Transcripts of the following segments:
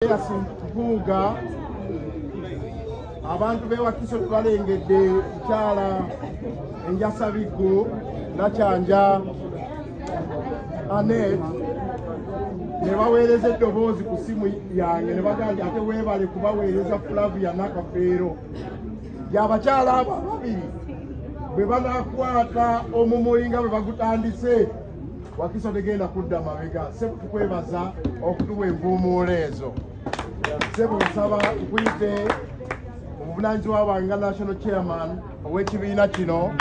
Mpuuga abantu b'e Wakiso balengedde mukyala Enjasabiggu Nakyanja Anet ne baweereza eddoboozi ku ssimu yange ne bagamba nti ate weebale kubaweereza Flavia Nakafeero. Abakyala abo ababiri bwe banaakwata omumuli nga bwe bagutandise, Wakiso tegenda kudda mabega. Ssebo tukwebaza okutuwa envuumuulo ezo. Ssebo nsaba nkuyite obuvunaanyizibwa bwange nga national chairman ow'ekibiina kino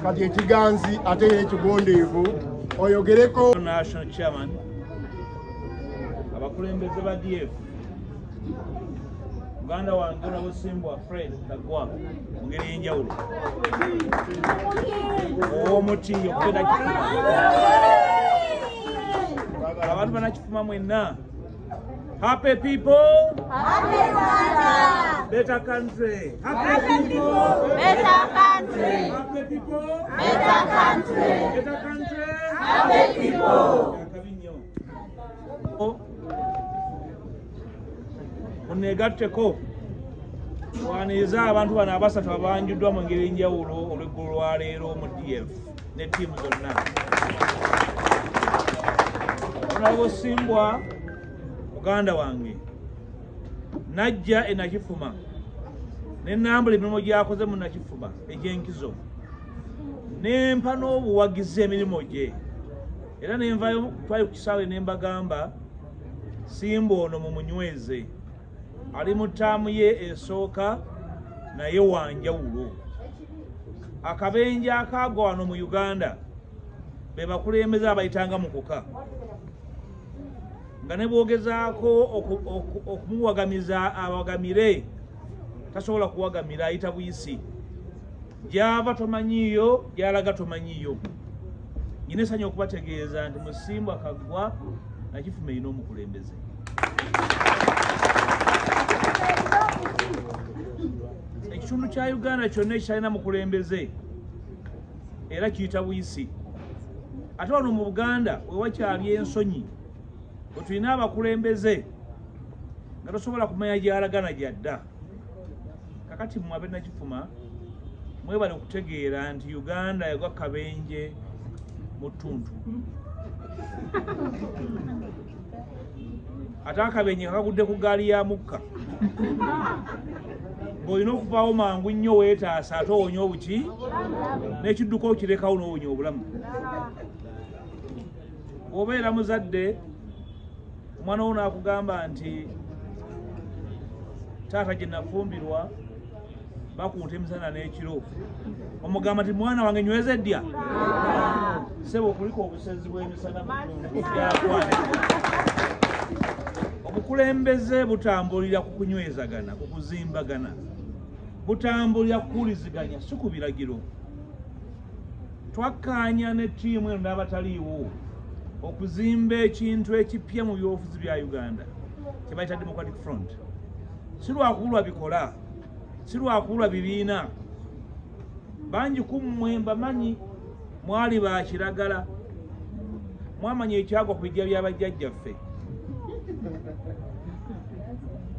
kati ekiganzi ate era ekigundiivu oyogereko. National chairman, abakulembeze ba DF, muganda wange Nabosimbwa Fred Kagwa mu ngeri y'enjawulo ow'omuti okugenda Kifuma, abantu banakifuma mwenna, happy people, happy Rwanda, better country, happy people, better country, happy people, better country, better country, happy people. Akabi nnyo. Muneegatteko twanirize abantu bano abasatu abanjuddwa mu ngeri enjawulo olw'eggulo lwaleero mu DF ne ttiimu zonna. Honorable Simbwa muganda wange najja e Nakifuma ne nnambula emirimu gy'akoze mu Nakifuma egy'enkizo ne mpa n'obuwagizi emirimu gye, era ne nvayo twali ku kisaawe ne mbagamba Simbwa ono mumunyweze, ali mu ttaamu ye esooka naye wanjawulo. Akabenje akaagwa wano mu Uganda be bakulembeze abayitanga mu kuka nga ne bwogezaako okumuwagamiza awagamire tasobola kuwagamira, ayita buyisi, gy'ava tomanyiiyo, gy'alaga tomanyiiyo. Nyina essanyu okubategeeza nti Musimbwa Kaggwa Nakifuma erina omukulembeze. Ekitundu kya Uganda kyonna ekitalina mukulembeze era kiyita buyisi. Ate wano mu Buganda wewakyali ensonyi bwe tulina abakulembeze nga tosobola kumanya gy'alagana gy'adda. Kakati mmwe ab'e Nakifuma mwebale okutegeera nti Uganda yagwa kabenje mu ttuntu, ate akabenje kakagudde ku ggaali ya mukka ng'olina okuvaawo mangu nnyo weetaasa ate owonye obuki n'ekidduka okirekawo n'owonya obulamu. Bw'obeera muzadde omwana wo n'akugamba nti taata gye nafumbirwa bakunta emisana n'ekiro, omugamba nti mwana wange nyweza eddya. Ssebo kuliko obusezi bw'emisana byakwana. Obukulembeze butambulira ku kunywezagana, ku kuzimbagana, butambulira ku kuwuliziganya, si ku biragiro. Twakkaanya ne ttiimu eno n'abataliiwo okuzimba ekintu ekipya mu byobufuzi bya Uganda kye bayita Democratic Front. Si lwakubulwa bikola, si lwakubulwa bibiina. Bangi ku mmwe mbamanyi mwali ba kiragala, mwamanya ekyagwa ku bijja bya bajjajjaffe.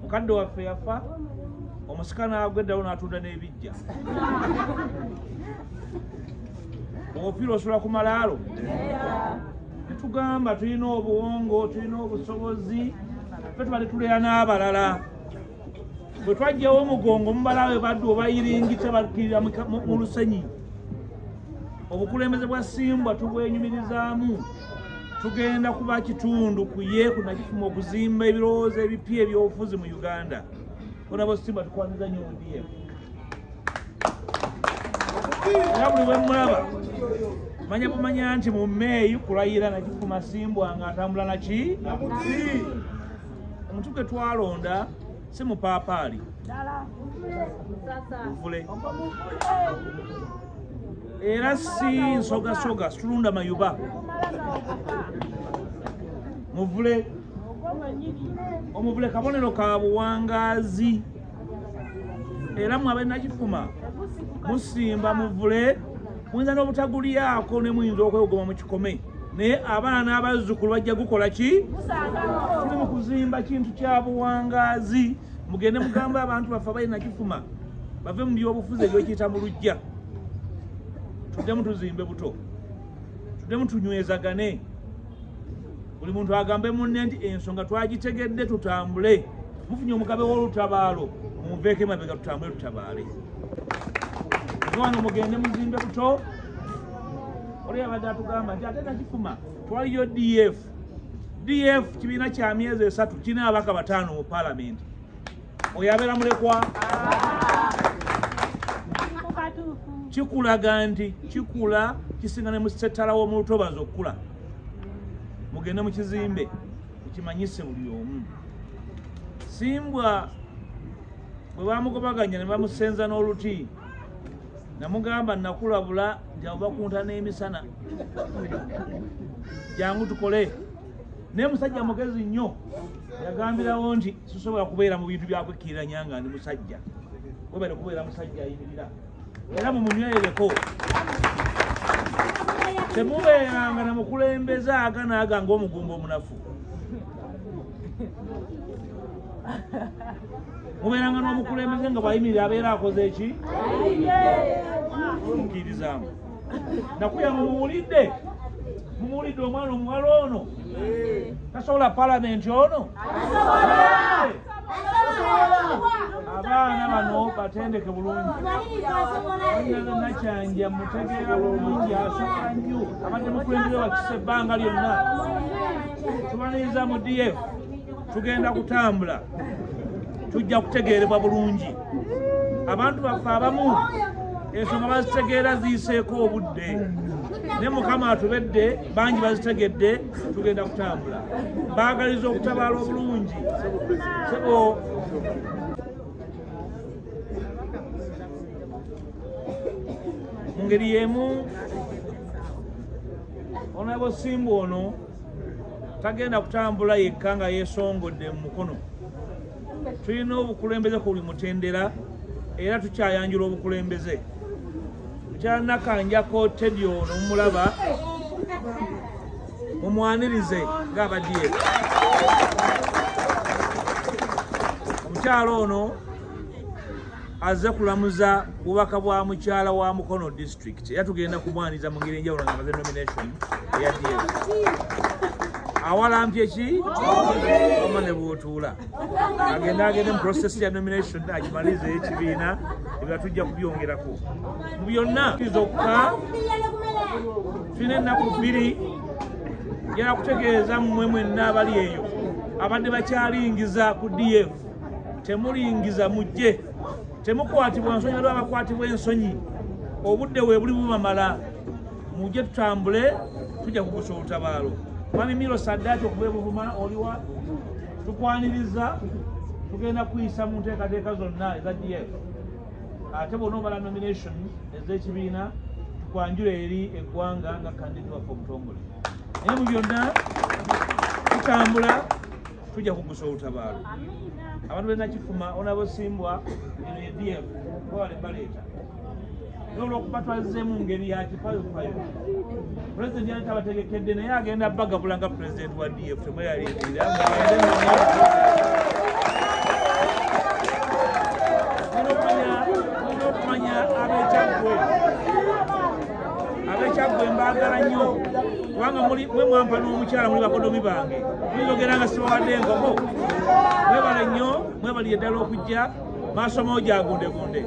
Mukadde waffe yafa, omusika n'agwa eddalu n'atunda n'ebijja. Ofiira osula ku malaalo. Ne tugamba tulina obuwongo, tulina obusobozi, ffe tubadde tuleera n'abalala. Bwe twajjawo omugongo mubalawe baddu obayiringita bakkirira mu lusenyi. Obukulembeze bwa Simbwa tubwenyumirizaamu, tugenda kuba kitundu ku ye ku Nakifuma okuzimba ebirowoozo ebipya ebyobufuzi mu Uganda. Honorable Simbwa tukwaniriza nnyo mu DF. Era buli bwe mmulaba manya bumanya nti mu Meeyi kulayira Nakifuma Simbwa ng'atambula naki omuti gwe twalonda si mupaapaali muvule, era si nsogasoga, situlunda mayuba, muvule. Omuvule kabonero ka buwangaazi, era mmwe ab'e Nakifuma musimba muvule, muyinza n'obutagulyako ne muyinza okwewogoma mu kikome Naye abaana n'abazzukulu bajja gukola ki? Tuli mu kuzimba kintu kya buwangaazi. Mugende mugambe abantu baffe abali Nakifuma bave mu byobufuzi ebyokiyita mu luggya. Tuddemu tuzimbe buto, tuddemu tunywezagane. Buli muntu agambe munne nti ensonga twagitegedde, tutambule. Mufunye omugabe w'olutabaalo, mumuveeko emabega tutambule tutabaale. Wano mugende muzimbe buto. Oli abadde atugamba nti ate Nakifuma twaliyo DF. DF kibiina kya myezi 3 kirina ababaka 5 mu paalamenti. Oyo abeera mulekwa. Kikulaga nti kikula kisinga ne musettala w'omu lutobazi okukula. Mugende mu kizimbe mukimanyise buli omu. Simbwa bwe bamugobaganya ne bamusenza n'oluti, namugamba nakulabula nti abo bakunta n'emisana, jangu tukole. Naye musajja mugezi nnyo, yagambirawo nti sisobola kubeera mu bintu byakwekkiriranya nga ndi musajja. Webale kubeera musajja ayimirira, era mumunywerereko. Temubeeranga na mukulembeze aga n'aga ng'omugumba omunafu. Mubeeranga n'omukulembeze nga bw'ayimirira abeera akoze eki? Mukkirizaamu. Nakuya mumuwulidde? Mumuwulidde omwana omuwala ono? Tasobola paalamenti ono? Abaana bano batendeke bulungi. Nakyanja mutegeera bulungi, asobola nnyo. Abadde mukulembeze wa kisa ebbanga lyonna. Tubaniriza mu DF, tugenda kutambula, tujja kutegeerebwa bulungi. Abantu baffe abamu ensonga bazitegeera ziyiseeko obudde, naye Mukama atubedde, bangi bazitegedde, tugenda kutambula. Mbaagaliza okutabaala obulungi. Sebo mu ngeri y'emu Honorable Simbwa ono tagenda kutambula yekka nga yeesongodde mu mukono. Tulina obukulembeze ku buli mutendera era tukyayanjula obukulembeze. Mukyala Nakanjako Teddy ono mumulaba, mumwanirize ng'aba DF. Omukyala ono azze kulamuza bubaka bwa mukyala wa Mukono district, era tugenda kumwaniriza mu ngeri enjawulo nga amaze nomination eya DF. Awalampye ki? Wamma ne bw'otuula. Agende agende mu process ya nomination agimalize ekibiina, ebyo tujja kubyongerako. Mu byonna zokka tulina ennaku 2 njagala kutegeeza mmwe mwenna abali eyo abadde bakyalingiza ku DF. Temulingiza, mujje. Temukwatibwa nsonyi, waliwo abakwatibwa ensonyi. Obudde we buli bubamala. Mujje tutambule, tujja kugusa olutabaalo. Mwami Miro Saddati okuva e Buvuma oliwa, tukwaniriza, tugenda kuyisa mu nteekateeka zonna eza DF. Ate bw'onoobala nomination ez'ekibiina tukwanjule eri eggwanga nga kandidate waffe omutongole. Naye mu byonna tutambula, tujja kugusa olutabaalo. Abantu b'e Nakifuma, Honorable Simbwa, eno ye DF, bawale baleeta. Olw'okuba twazzeemu mu ngeri ya kipayopayo, pulezidenti yali tabategekedde, naye agenda bagabula nga pulezidenti wa DF temweyaliikirira. Mulina okumanya ab'Ekyaggwe, ab'Ekyaggwe mbaagala nnyo, kubanga mwe mwampa n'omukyala muli bakodomi bange. Muyinza ogenda nga sibawadde enkoko. Mwebale nnyo, mwebalire ddala okujja, maaso moogi agundegunde.